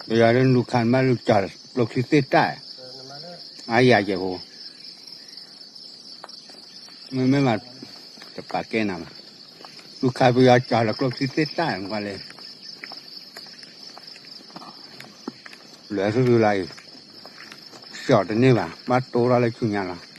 ပယီၤလၢလူၤခးမးလူၤကၠီၣ်ကျိချံသ့ၣ်တၢ်, အါယၤယဲၢ်ဟူ, မ့မ့ၢ်မး, တပာ်ကဲနၤမး, လူၤခးပယီၤကၠီၣ်လၢကျိချံသ့ၣ်တၢ်မးလၢ, လွဲၢ်သုသုလီၤအံၤ, ကၠီၣ်တန့ၢ်ဘၣ် ဘၣ်တိထီၣ်လၢဆူညါလီၤ.